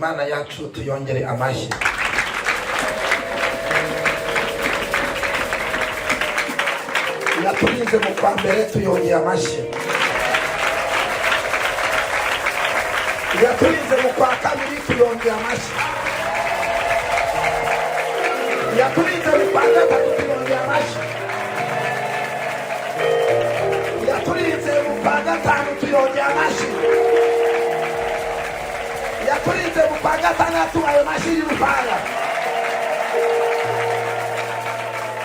Imana yacu tuyongere amashyi. Yaturinze mu kwa mbere, tuyongeye amashyi. Yaturinze mu kwa kabiri, tuyongeye amashyi. Yaturinze mu kwa gatatu, tuyongeye amashyi. Yaturinze mu kwa gatanu, tuyongeye amashyi. Yaturinze mu kwa gatandatu, ayo mashyi y'urufaya.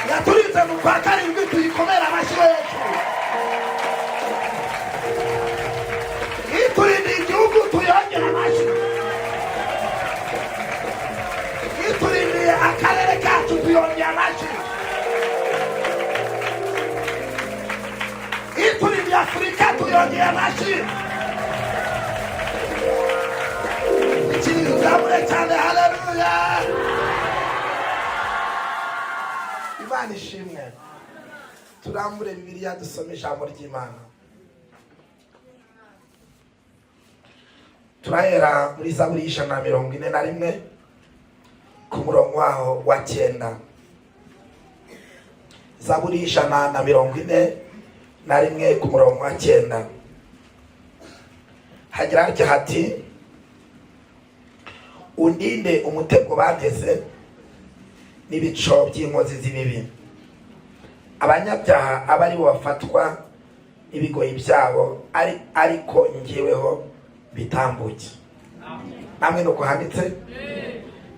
Yaturinze mu kwa karindwi, tuyikomere amashyi hejuru. Iturindiye igihugu, tuyongere amashyi. Iturindiye akarere kacu, tuyongere amashyi. Iturindiye Afurika, tuyongeye amashyi. Ikindi uzamure cyane, haleluya! Imana ishimwe. Turambure Bibiliya, dusome ijambo ry'Imana. Turahera muri Zaburi y'141 ku murongo waho wa 9. Zaburi y'141 ku murongo wa 9, hagira hatya hati: "Undinde umutego banteze n'ibico by'inkozi z'ibibi. Abanyabyaha aba ari bo bafatwa n'ibigoyi byabo, ariko njyeweho bitambuke." Namwe nuko handitse?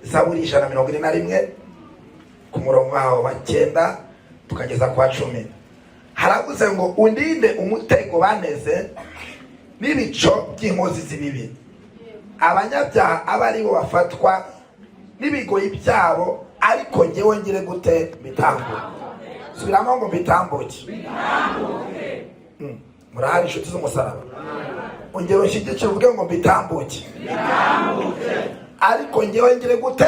Zaburi 141 ku murongo waho wa 9 tukageza ku wa 10, haravuze ngo: "Undinde umutego banteze n'ibico by'inkozi z'ibibi. Abanyabyaha aba ari bo bafatwa n'ibigoyi byabo, ariko njyewe ngire gute? Bitambuke." Subiramo ngo: "Bitambuke." Murahari, inshuti z'umusaraba? Ongera unshyigikire, uvuge ngo: "Mbitambuke, ariko njyewe ngire gute?"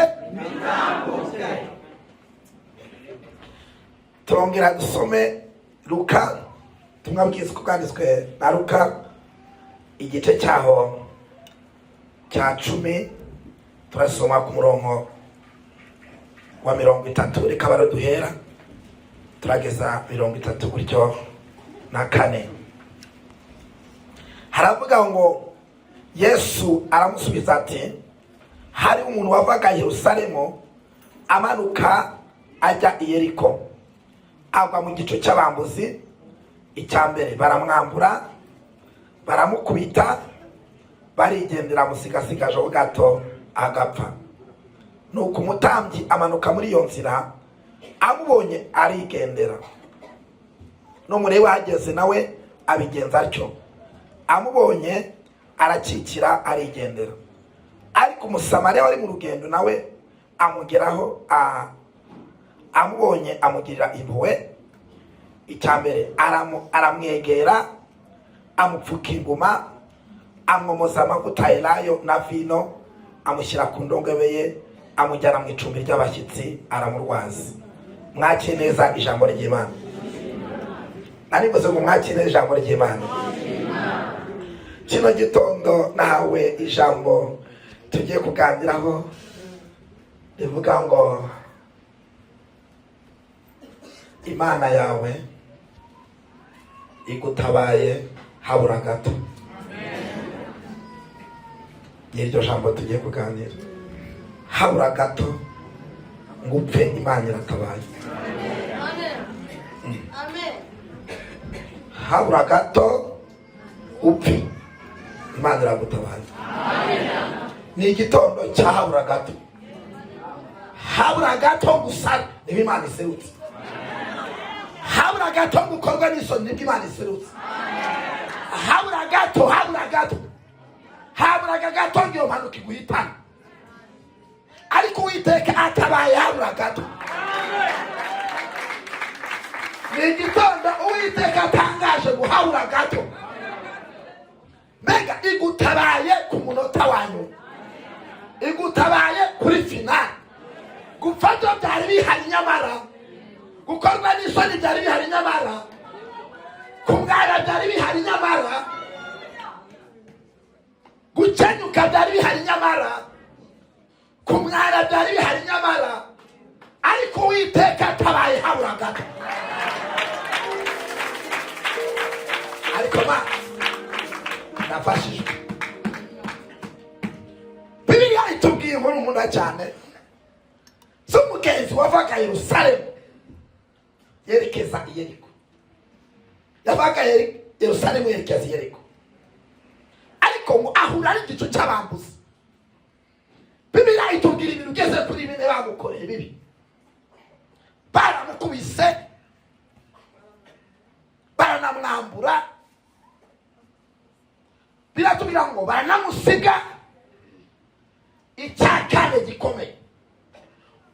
Turongera dusome Luka, ubutumwa bwiza uko bwanditswe na Luka, igice cyaho cya 10, turasoma ku murongo wa 30. Reka baraduhera, turageza 30 gutyo na kane. Haravuga ngo: "Yesu aramusubiza ati: 'Hari umuntu wavaga i Yerusalemu amanuka ajya i Yeriko, agwa mu gico cy'abambuzi. Icya mbere baramwambura, baramukubita, barigendera, amusigasigajeho gato agapfa. Nuko umutambyi amanuka muri iyo nzira, amubonye arigendera. N'umulewi ahageze nawe abigenza atyo, amubonye arakikira, arigendera. Ariko Umusamariya wari mu rugendo nawe amugeraho, amubonye amugirira impuhwe. Icya mbere aramwegera, amupfuka inguma, amwomoza amavuta elayo na vino, amushyira ku ndongobe ye, amujyana mu icumbi ry'abashyitsi, aramurwaza.'" Mwakire neza ijambo ry'Imana. Narivuze ngo mwakire neza ijambo ry'Imana. Kino gitondo nahawe ijambo tugiye kuganiraho rivuga ngo: "Imana yawe igutabaye habura gato." N'iryo jambo tugiye kuganira. Habura gato ngo upfe, Imana iratabaye. Amen. Habura gato upfe, Imana iragutabaye. Ni igitondo cya habura gato. Habura gato gusa niba Imana iserutse. Habura gato ngo ukorwe n'isoni, nibwo Imana iserutse. Habura gato, habura gato, haburaga gato ngo iyo mpanuka iguhitane, ariko Uwiteka atabaye habura gato. Ni igitondo Uwiteka atangaje ngo habura gato, mbega igutabaye ku munota wa nyuma, igutabaye kuri finale. Gupfa byo byari bihari nyamara, gukorwa n'isoni byari bihari nyamara, kumwara byari bihari nyamara, gukenyuka byari bihari nyamara. Kumwara byari bihari nyamara, ariko Uwiteka atabaye habura gato. Ariko ma nafashijwe. Bibiliya itubwiye inkuru nkunda cyane z'umugenzi wavaga Yerusalemu yerekeza i Yeriko. Yavaga Yerusalemu yerekeza i Yeriko, ariko ngo ahura n'igicu cy'abambuzi. Bibiliya itubwira ibintu ugeze kuri bine bamukoreye bibi. Baramukubise, baranamwambura, biratubwira ngo baranamusiga. Icya kane gikomeye,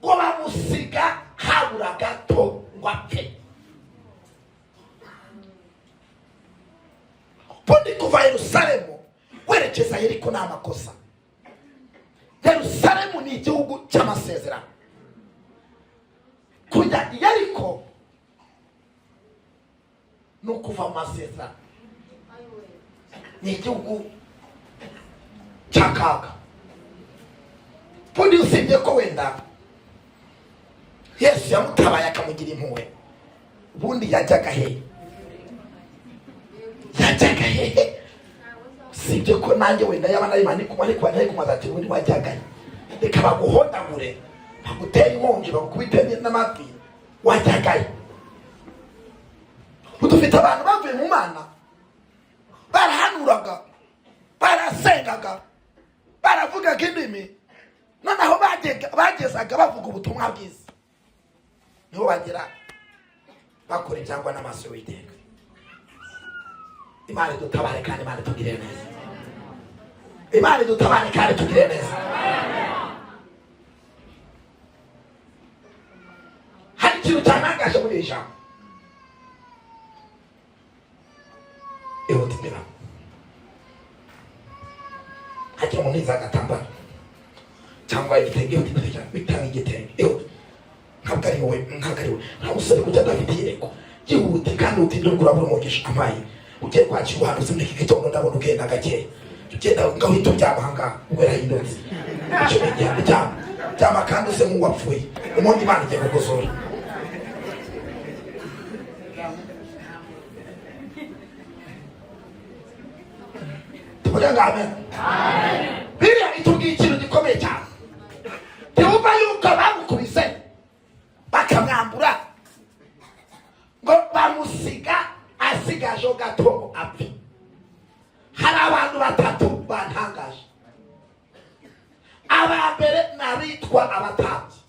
ngo bamusiga habura gato ngo apfe. Ubundi kuva Yerusalemu werekeza Yeriko ni amakosa. Yerusalemu ni igihugu cy'amasezerano. Kujya Yeriko ni ukuva mu masezerano, ni igihugu cy'akaga. Ubundi usibye ko wenda Yesu yamutabaye akamugira impuhwe, ubundi yajyaga hehe? Yajyaga hehe? Usibye ko nanjye wenda yaba nari mani kumwe, ariko ntari kumaza ati ubundi wajyaga he? Reka baguhondagure, bagutere inkongi, bagukubite n'amavi, wajyaga he? Dufite abantu bavuye mu Mana, barahanuraga, barasengaga, baravugaga indimi, noneho bagezaga bavuga ubutumwa bwiza, niho bagera bakora ibyangwa n'amaso y'Uwiteka. Imana idutabare kandi Imana itugirire neza. Imana idutabare kandi itugirire neza. Hari ikintu cyantangaje muri iri jambo. Ihutira hagira umuntu yiza agatambaro cyangwa igitenge, ihutira cyane bitanga igitenge, ihute. Ntabwo ari wowe, ntabwo ari wowe. Nta musore kujya adafite iyerekwa. Yihute kandi utinde, urabura umugisha amaye. Ugiye kwakira ubuhanuzi muri iki gitondo, ndabona ugenda gakeya. Ugenda ngaho uhita uryama aha ngaha, ubwo yarahindutse. Icyo ni igihano, ryama. Ryama kandi use nk'uwapfuye. Ubundi Imana igiye kukuzura. Tuvuge ngo amen. Bibiliya itubwiye ikintu gikomeye cyane. Ntiwumva yuko bamukubise bakamwambura, ngo bamusiga asigaje gato ngo apfe. Hari abantu batatu bantangaje. Aba mbere ni abitwa abatambyi.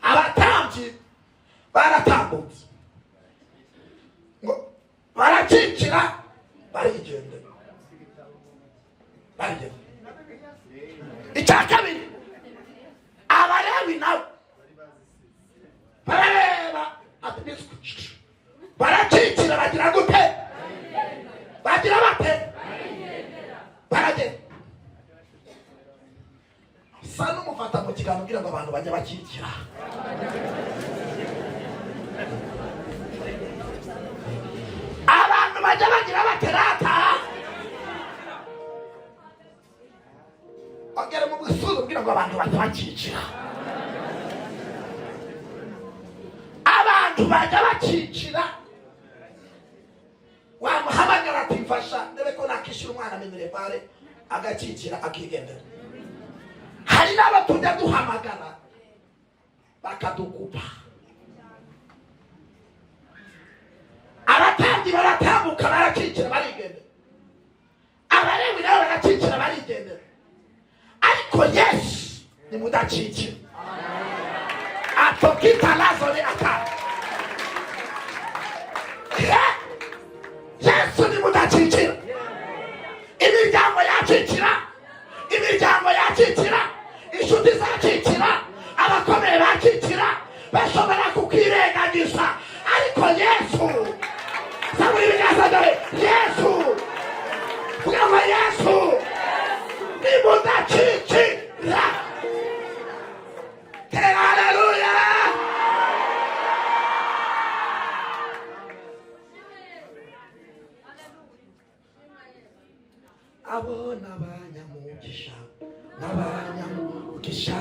Abatambyi baratambutse ngo barakikira, barigendera, barigendera. Icya kabiri, Abalewi nabo barareba, barakikira, bagira gute? Bagira bate? Baragenda. Sa n'umufata mu kiganza kugira ngo abantu bajye bakikira. Abantu bajya bagira baterata. Ongera mu busuzu kugira ngo abantu bajye bakikira. Abantu bajya bakikira. Wamuhamagara ati mfasha ndebe ko nakishyura umwana minerivare, agakikira akigendera. Hari n'abo tujya duhamagara bakadukupa. Abatambyi baratambuka barakikira barigendera, Abalewi nabo barakikira barigendera, ariko Yesu ni mudakikira. Atokita lazoni ata. Yesu ni mudakikira. Imiryango yakikira, imiryango yakikira, inshuti zakikira, abakomeye bakikira, bashobora kukwirengagiza, ariko Yesu, zaburi ibiganza dore Yesu, kugira ngo Yesu ni mudakikira. Tera haleluya. Abo n'abanyamugisha, n'abanyamugisha. Abanyamugisha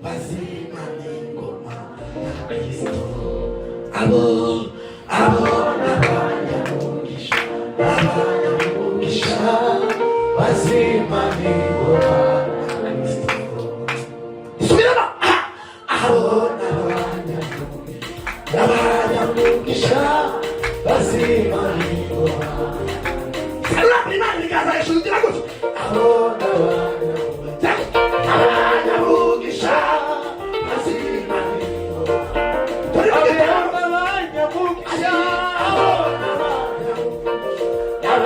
bazima n'ingoma ya Kristo. Abo n'abanyamugisha, abanyamugisha bazima n'ingoma ya Kristo. Subiramo. Abo n'abanyamugisha bazima n'ingoma. Sarura Imana ibiganza hejuru, ugira gutya. Abo n'abanyamugisha bazima n'ingoma. Turi mu gitaramo. Abanyamugisha Abo n'abanyamugisha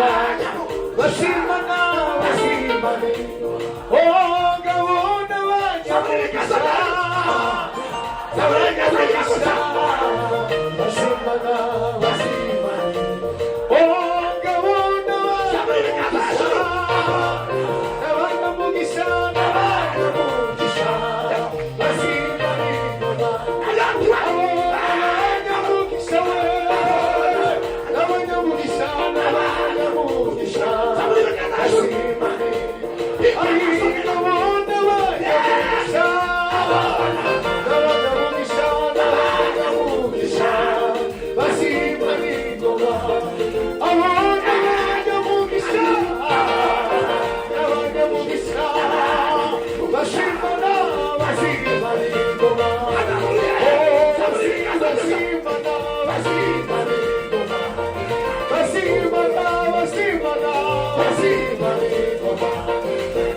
bashimana bashimane, oh, gahunda abanyamugisha bashimana bashimane, oh, gahunda abanyamugisha abanyamugisha abanyamugisha bashimane abanyamugisha we abanyamugisha abanyamugisha bashimane gahunda abanyamugisha abanyamugisha abanyamugisha bashimane ingoma abanyamugisha abanyamugisha bashimana bashimane ingoma bashimana bashimane ingoma bashimana bashimana bashimane ingoma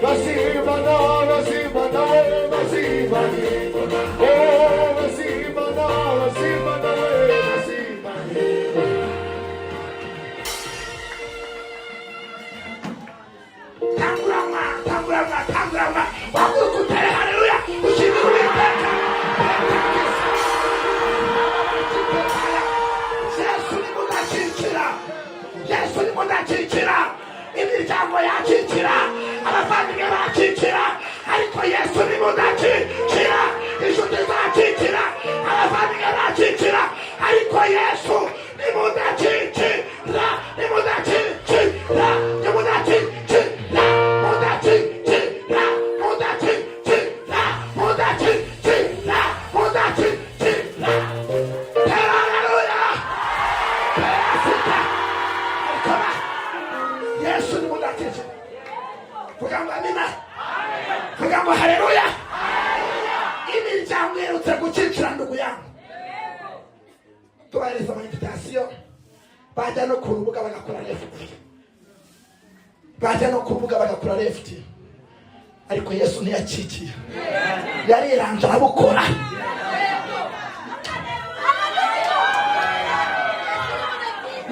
bashimana bashimana we bashimane ingoma oh bashimana bashimana we bashimane ingoma. Tanguranwa, tanguranwa, tanguranwa, waguruka utere haleluya, ushimire Uwiteka. Yesu ni mudakikira, Yesu ni mudakikira. Imiryango yakikira, abavandimwe bakikira, ariko Yesu ni mudakikira. Inshuti zakikira, abavandimwe bakikira, ariko Yesu ni mudakikira, ni mudakikira, ni mudakikira, mudakikira, mudakikira, mudakikira, mudakikira. Tera haleluya. Perasita. Ariko ba Yesu ni mudakikira. Vuga ngo amina, vuga ngo haleluya. Imiryango iherutse gukikira ndugu yangu, tubahereza ama invitation, bajya no ku rubuga bagakora left, bajya no ku rubuga bagakora left, ariko Yesu ntiyakikiye, yariranje arabukora.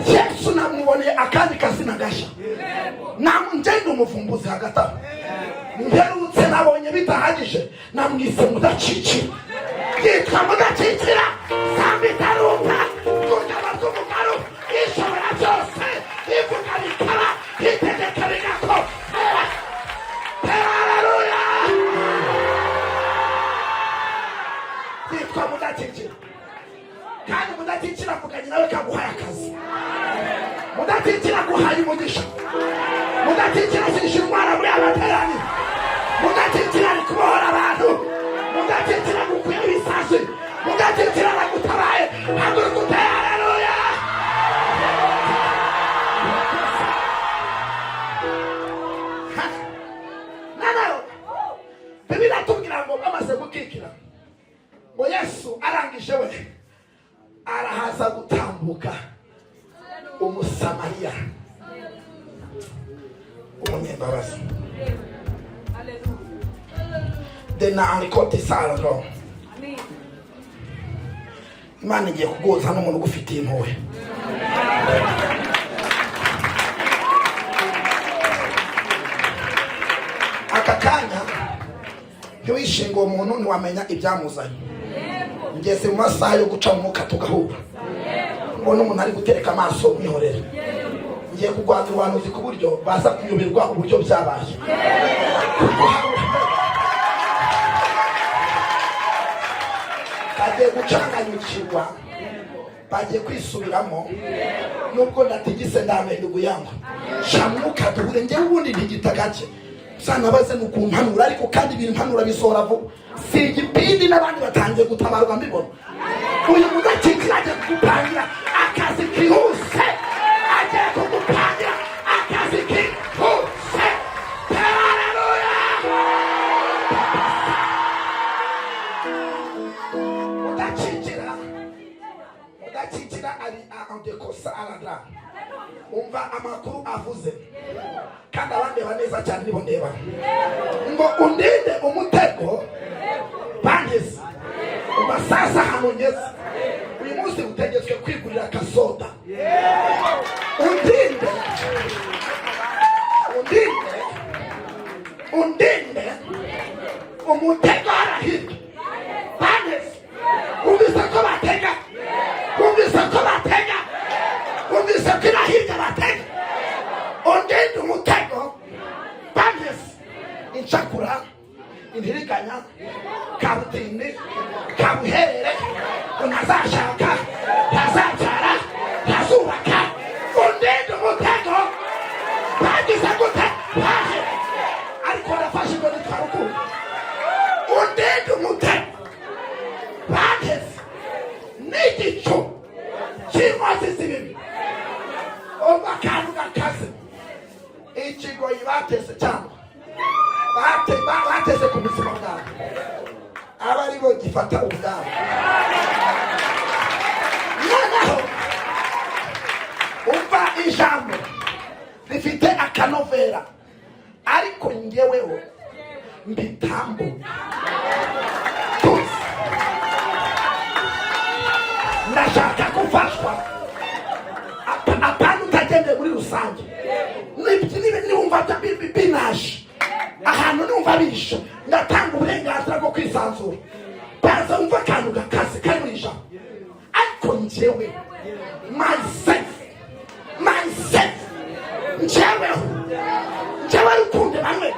Yesu namuboneye akandi kazina gashya. Njye ndi umuvumbuzi hagati aho, mperutse nabonye bidahagije, namwise mudacikira. Yitwa mudacikira, sambitarumva rwugaba rw'umugaru, ishobora byose, ivuga bikaba, itegeka bigakomera. Haleluya! Yitwa mudacikira, kandi mudacikira avuganye nawe kaguhaye akazi, mudacikira aguhaye umugisha, mudacikira ashisha indwara muri abaterani, mudacikira ari kubohora abantu, mudacikira agukuye ibisazi, mudacikira aragutabaye. Haguruka uteye haleluya. Noneho Bibiliya iratubwira ngo bamaze gukikira, ngo Yesu arangije we arahaza gutambuka Umusamariya umunyembabazi dena arikoti sarro. Imana igiye kuguhuza n'umuntu ugufitiye impuhwe. Aka kanya ntiwishinga uwo muntu, ntiwamenya ibyamuzanye. Ngeze mu masaha yo guca mu mwuka tugahura, mbona umuntu ari gutereka amaso, mwihorere. Ngiye kurwanya ubuhanuzi ku buryo baza kuyoberwa uburyo byabaye. Bagiye gucanganyukirwa, bagiye kwisubiramo. Nubwo ndatigise ndambaye ndugu yangu, sha mwuka duhure. Njyewe ubundi ntigita gake. Uzanabaze ni ukuntu mpanura, ariko kandi ibintu mpanura bisohora vuba. Si igipindi, n'abandi batangiye gutabarwa mbibona. Uyu mudakikira agiye kugupangira akazi kihuse, agiye kugupangira akazi kihuse. Haleluya! Mudakikira, mudakikira ari andekosa aradra. Umva amakuru avuze, kandi abandeba neza cyane nibo ndeba, ngo undinde umutego bangeze. Umva sasa, ahantu ngeze uyu munsi, utegetswe kwigurira akasoda. Undinde, undinde, undinde umutego arahirya bangeze. Wumvise ko batega? Wumvise ko batega? Wumvise ko irahirya batega? Undinde umutego bangeze, incakura, intiriganya, kabutindi, kabuherere, ntazashaka, ntazabyara, ntazubaka. Undinde umutego bagize gute? Bahe, ariko nafashe ngo nitwa Rukundo. Undinde umutego bageze n'igicu cy'inkozi z'ibibi. Umva akantu gakaze: ikigoyi bateze cyangwa bateze ku buzima bwawe, aba aribo gifata ubwabo. Noneho umva ijambo rifite akanovera: ariko ngeweho mbitambuke. Tuzi ndashaka gufashwa. Apana utagendeye muri rusange. Niwumva binaje ahantu, niwumva bishe, ndatanga uburenganzira bwo kwisanzura. Baza wumva akantu gakaze kari mu ijambo: ariko njyewe, myself, myself, njyeweho, njyewe Rukundo bamwe,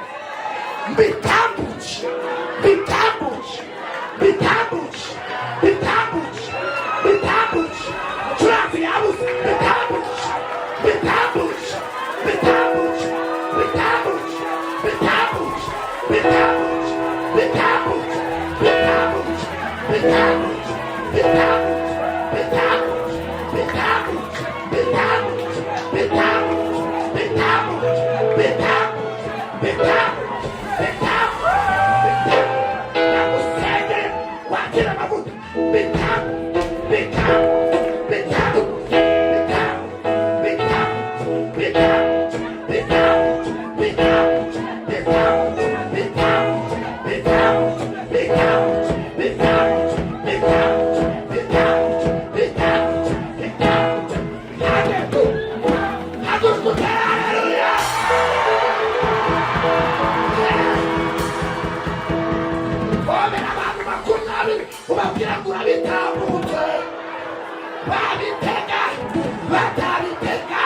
mbitambuke, mbitambuke, mbitambuke, mbitambuke, mbitambuke. Mucuranzi yabuze. Mbitambuke, mbitambuke, mbitambuke, mbitambuke, mbitambuke, mbitambuke, mbitambuke, mbitambuke, mbitambuke, mbitambuke, mbitambuke, mbitambuke, mbitambuke, mbitambuke, mbitambuke, mbitambuke, mbitambuke, mbitambuke. Ndagusengeye wakira amavuta. Mbitambuke, mbitambuke, mbitambuke, mbitambuke, mbitambuke, mbitambuke, mbitambuke, mbitambuke, mbitambuke, mbitambuke, mbitambuke, mbitambuke, mbitambuke, mbitambuke, mbitambuke, mbitambuke. Haguruka utere haleluya! Hobera abantu 20, ubabwira ngo urabitambutse. Babitega, batabitega,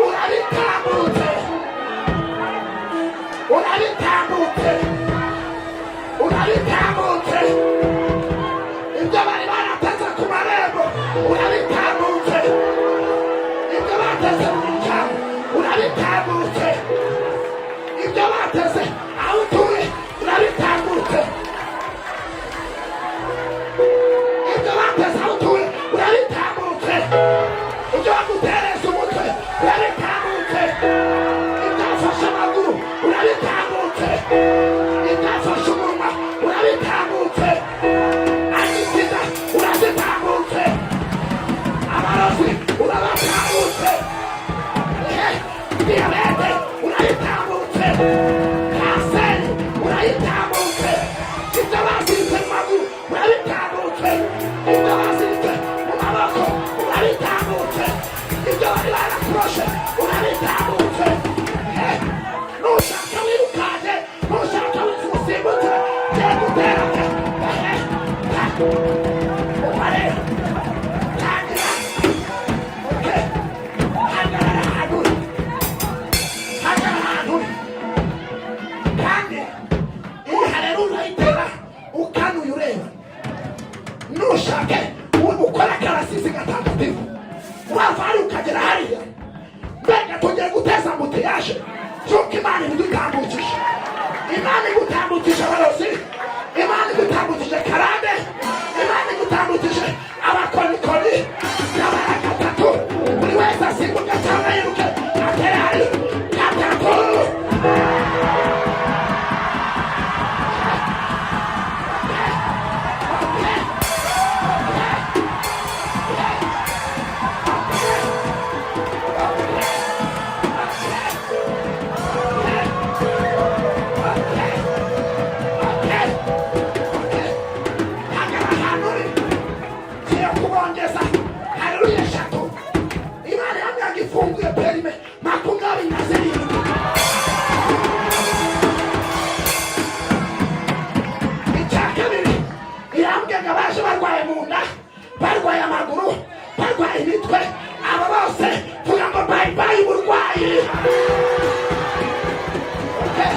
urabitambutse, urabitambutse, urabitambutse. Ibyo bari barateze ku marembo, urabitambutse. Ibyo bateze mu miryango, urabitambutse. Ibyo bateze aho utuye, urabitambutse. Ibyo bateze aho utuye, urabitambutse. Ibyo bagutereza umutwe, urabitambutse. Ibyafashe amaguru, urabitambutse. Ibyafashe umunwa, urabitambutse. Agisiza, urazitambutse. Abarozi, urabatambutse. Diyabete, urayitambutse. Kanseri, urayitambutse. Ibyo baziritse mu maguru, urabitambutse. Ibyo baziritse mu maboko, urabitambutse. Ibyo bari barakuroshe, urabitambutse. Nushaka wirukanye, nushaka usimbutse, genda uterane. Umare tangira. Okay. Hagarara ahantu uri, hagarara ahantu uri. Kandi iyi rero urayitera ukanuye ureba. Nushake ukora akarasisi gatagatifu, wava hari ukagera hariya. Mbega tugiye guteza embouteillage z'uko Imana ibidutambukije. Isirayeli. Okay.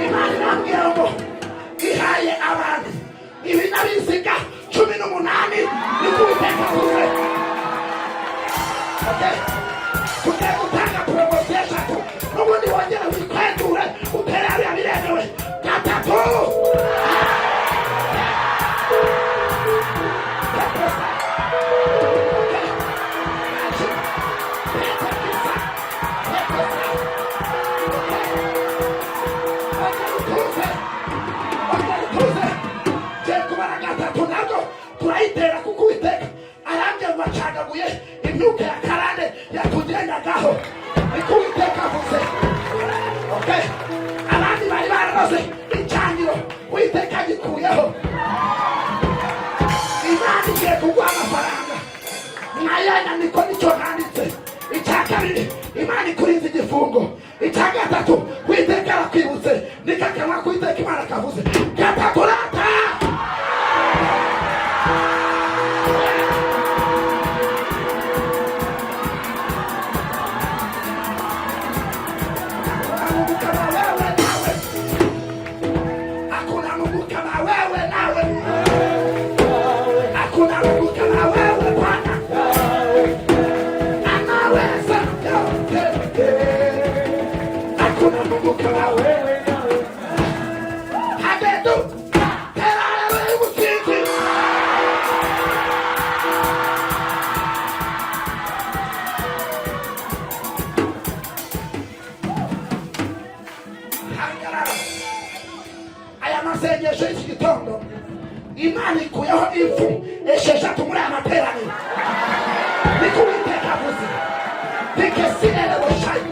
Imana irambwira ngo ihaye abantu ibinyabiziga 18, niko Uwiteka avuze. Okay. Tugiye gutanga poromosiyo eshatu, n'ubundi wongere wikwendure utere hariya, biremewe. Gatatu. Kubara gatatu nabwo turayitera, kuko Uwiteka arambye ngo acagaguye imyuka ya karande yatugendagaho, niko Uwiteka avuze. Okay. Abandi bari baranoze icyangiro, Uwiteka agikuyeho. Imana igiye kuguha amafaranga mwayanya, niko nicyo handitse. Icya kabiri, Imana ikurinze igifungo. Icya gatatu, Uwiteka arakwibutse, niko akanwa k'Uwiteka Imana kavuze. Gatatu rata. Mungu kama wewe nawe, hakuna Mungu kama wewe nawe, hakuna Mungu kama wewe. Bwana anaweza yote, hakuna Mungu kama wewe. Hadedu tera haleluya y'ubutsinzi. Hagarara. Aya masengesho y'iki gitondo, Imana ikuyeho impfu esheshatu muri aya materaniro, niko Uwiteka avuze. Dikesinere boshayi.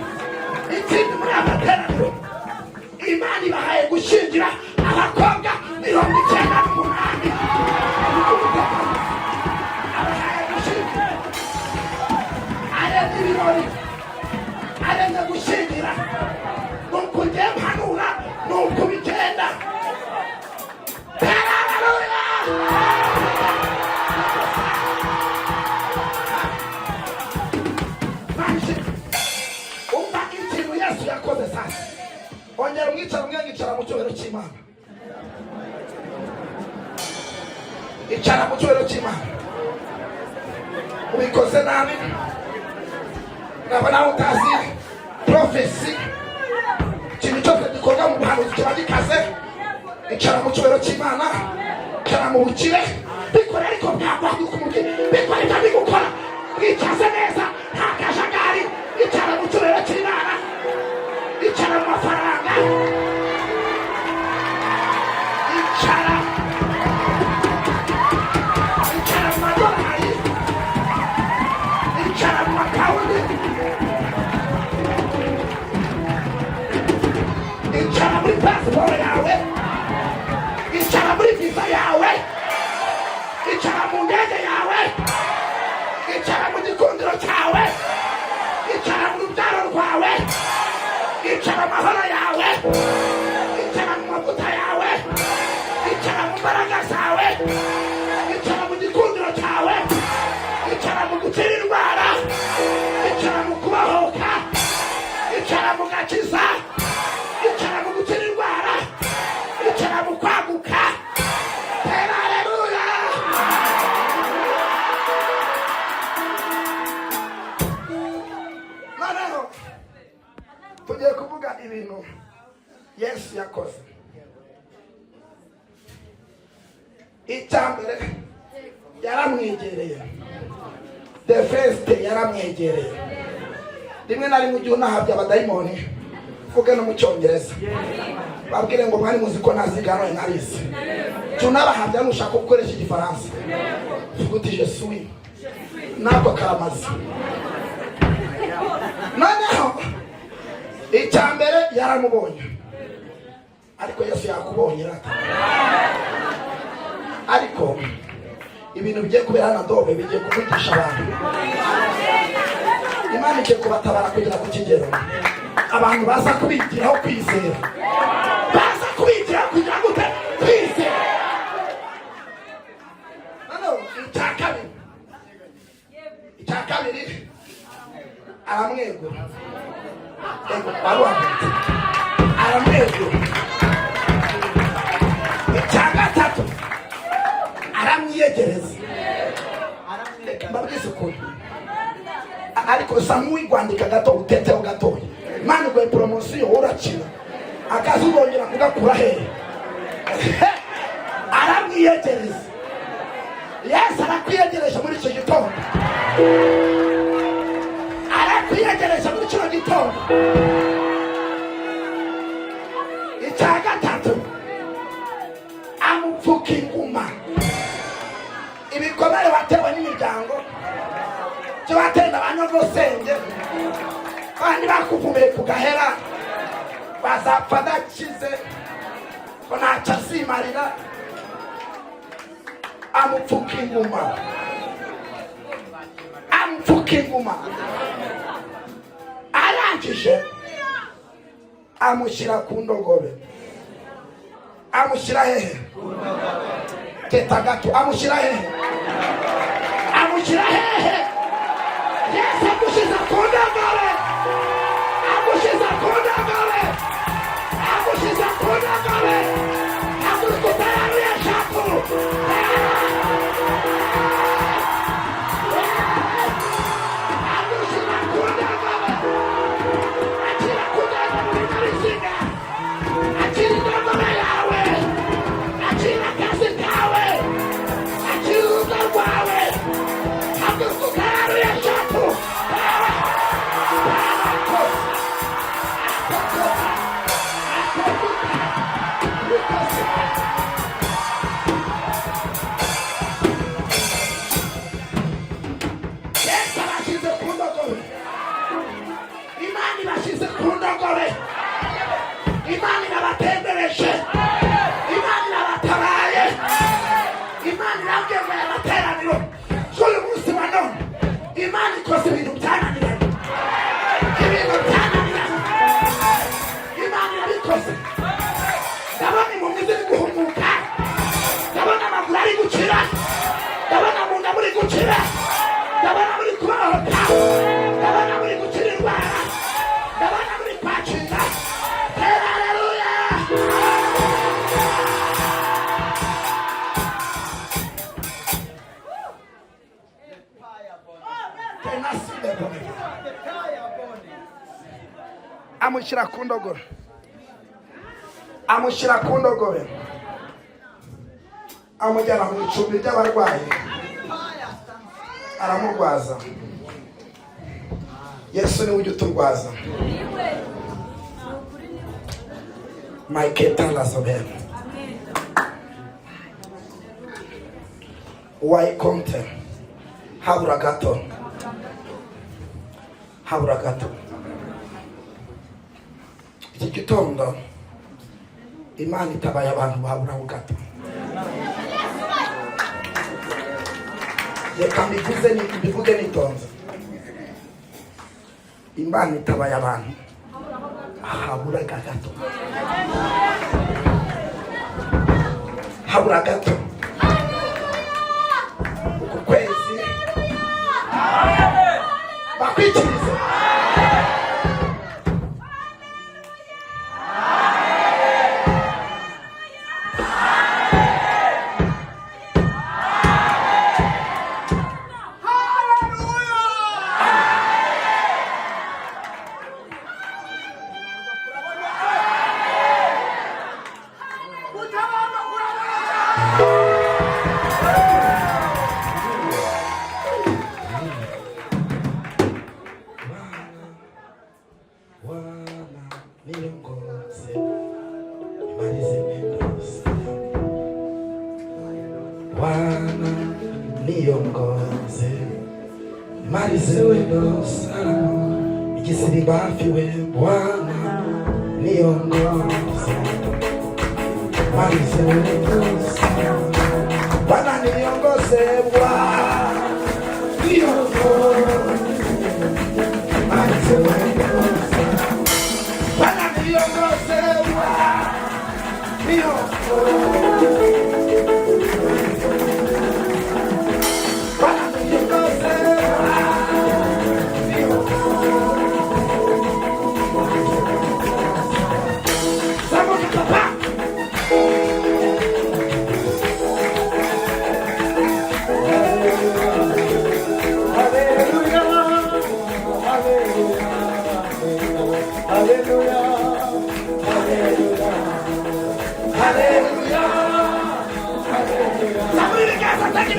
Ikindi, muri aya materaniro Imana ibahaye gushyingira abakobwa 98, niko Uwiteka avuze. Abahaye gushyingira, arenze ibirori, arenze gushyingira. Nuko ngiye mpanura, nuko bigenda. Haleluya! Manje, umva ikintu Yesu yakoze sasa. Ongera umwicara umwe, icara mu cyubahiro cy'Imana, icara mu cyubahiro cy'Imana. Ubikoze nabi, naba nawe utazi prophecy. Ikintu cyose gikorwa mu buhanuzi kiba gikaze. Icara mu cyubahiro cy'Imana, icara mu bukire. Bikora ariko bwagwa umubwira bikora ibyo ndi gukora. Mwicaze neza, nta kajagari. Icara mu cyubahiro cy'Imana, icara mu mafaranga, icara, icara mu madolari, icara mu mapawundi, icara muri pasiporo yawe, icara muri visa yawe, icara mu ndege yawe, icara mu gikundiro cyawe, icara mu rubyaro rwawe, icara amahoro yawe, icara mu mavuta yawe, icara mu mbaraga zawe, icara mu gikundiro cyawe, icara mu gukira indwara, icara mu kubahoka, icara mu gakiza, icara mu gukira indwara, icara mu kwaguka. Tera haleluya! Noneho tugiye kuvuga ibintu Yesu yakoze. Icya mbere, yaramwegereye. The first, yaramwegereye. Rimwe na rimwe ujya unahabya abadayimoni, vuge no mu Cyongereza, babwire ngo mwari muzi ko naziga none narize. Jya unabahabya, nushaka gukoresha Igifaransa vuga uti "Je suis", nako karamaze. Noneho icya mbere, yaramubonye. Ariko Yesu yakubonye rata. Ariko ibintu bigiye kubera hano dobe bigiye kuvugisha abantu. Imana igiye kubatabara kugera ku kigero abantu baza kubigiraho kwizera, baza kubigiraho kugira gute? Kwizera. Noneho icya kabiri, aramwegura. Ego, wari wavunitse, aramwegura. Icya gatatu, aramwiyegereza. Mbabwize ukuri, ariko usa nk'uwigwandika gato, uteteho gatoya. Imana iguhe promotion, urakina akazi uzongera kugakura hehe? Aramwiyegereza. Yesu arakwiyegereje muri icyo gitondo, arakwiyegereje muri kino gitondo. Icya gatatu, amupfuka inguma. Ibikomere watewe n'imiryango, byo batenda ba nyogosenge, kandi bakuvumiye ku gahera, bazapfa adakize, ngo ntacyo azimarira. Amupfuka inguma, amupfuka inguma. Arangije amushyira ku ndogobe. Amushyira hehe? Teta gato. Amushyira hehe? Amushyira hehe? Yesu agushyize ku ndogobe, agushyize ku ndogobe, agushyize ku ndogobe. Haguruka utararuye eshatu. Agushyize ku ndogobe. Akira kugenda mu binyabiziga, akira indogobe yawe, akira akazi kawe, akira urugo rwawe. Haguruka utararuye eshatu. Yesu abashyize ku ndogobe. Imana ibashyize ku ndogobe. Imana irabatembereje, Imana irabatabaye. Imana irabwiye ngo aya materaniro z'uyu munsi wa none, Imana ikoze ibintu byananiranye, ibintu byananiranye Imana irabikoze. Ndabona impumyi ziri guhumuka, ndabona amaguru ari gukira, ndabona mu nda muri gukira, ndabona muri kubohoka, ndabona muri gukira indwara, ndabona muri kwakira. Tera haleluya! Tenasile bone. Amushyira ku ndogobe, amushyira ku ndogobe, amujyana mu icumbi ry'abarwayi, aramurwaza. Yesu niwe ujya uturwaza. Maiketalazobe wayikonte. Habura gato, habura gato. Iki gitondo Imana itabaye abantu baburaho gato. Reka mbivuge nitonze. Imana itabaye abantu haburaga gato, habura gato. Uku kwezi bakwikirize. Bwana niongoze, nimalize mwendo salama. Bwana niongoze, nimalize mwendo salama. Igisirimba hafi we. Bwana niongoze, nimalize mwendo salama. Bwana niongoze, Bwana niongoze, nimalize mwendo salama. Bwana niongoze, Bwana niongoze. Bwana niongoze, Bwana niongoze.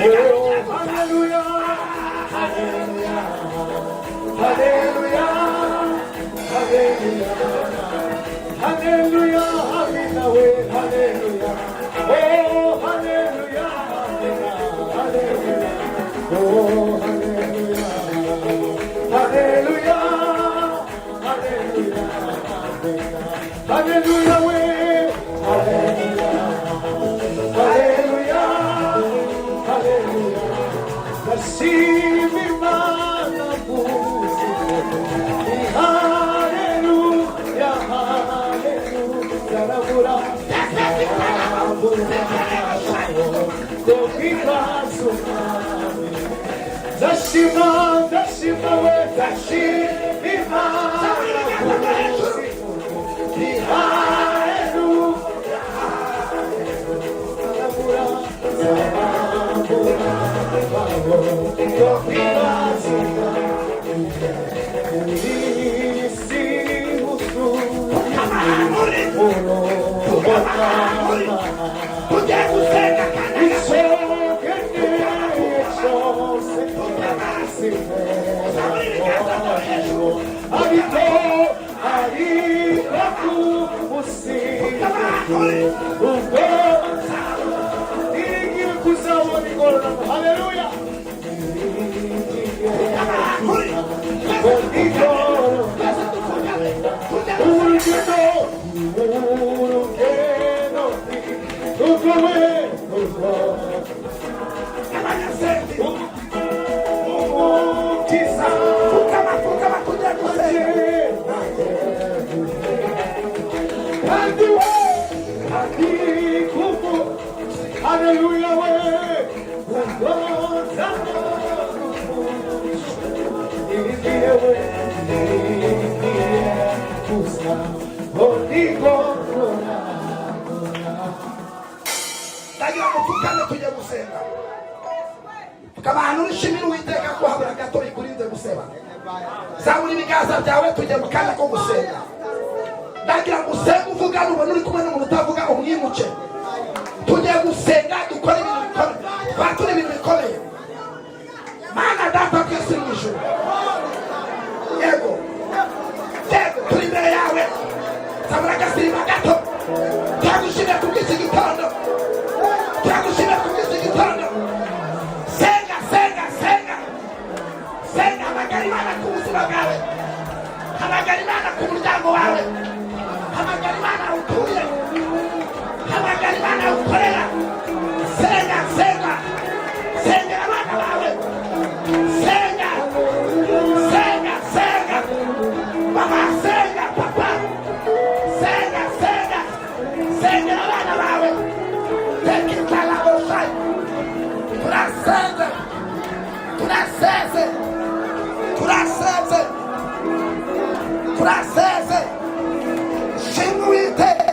Oh, hallelujah, hallelujah, hallelujah, hallelujah, hallelujah, hallelujah, hallelujah. Oh, hallelujah, hallelujah, oh, hallelujah, hallelujah, hallelujah, hallelujah, we, hallelujah, hallelujah, hallelujah. Ndashima Imana muzima, hallelujah, hallelujah, narabura, narabura, kubw'imbabazi Umwami. Ndashima, ndashima we, ndashima Imana muzima, hallelujah, narabura, narabura, kubw'imbabazi Umwami. Muri isi huzuye Tugiye gusenga kandi Icyo cyose ariko ariko ku munsi ubwo niringiye kuzabona ingororano. Haleluya, urugendo, urugendo urwo we urwo Abanyasenzi. Umukiza. Pfukama, pfukama, tugiye gusenga. Kandi we kandi kuko haleluya we ubwo niringiye we niringiye kuza onigorora. Ndagira ngo pfukame, tujye gusenga. Pfukama ahantu urishimira Uwiteka ko habura gato ikurinze guseba. Zamura ibiganza byawe, tujye mu kanya ko gusenga. Ndagira ngo usenge uvugane, ubona uri kumwe n'umuntu utavuga umwimuke. Tujye gusenga, dukore ibintu bikomeye, twature ibintu bikomeye. Mana Data twese mu ijuru, yego yego, turi imbere yawe. Zamura agasimba gato. Turagushimira kubw'iki gitondo, turagushimira kubw'iki gitondo. Senga, senga, senga, senga. Hamagara Imana ku buzima bwawe, hamagara Imana ku muryango wawe, hamagara Imana aho utuye, hamagara Imana aho ukorera. Senga, senga, sengera abana bawe. Senga, senga, senga. Mama, senga. Papa, senga, senga, sengera abana bawe. Tekitalabosai. Turasenze, turasenze, turasenze, turasenze.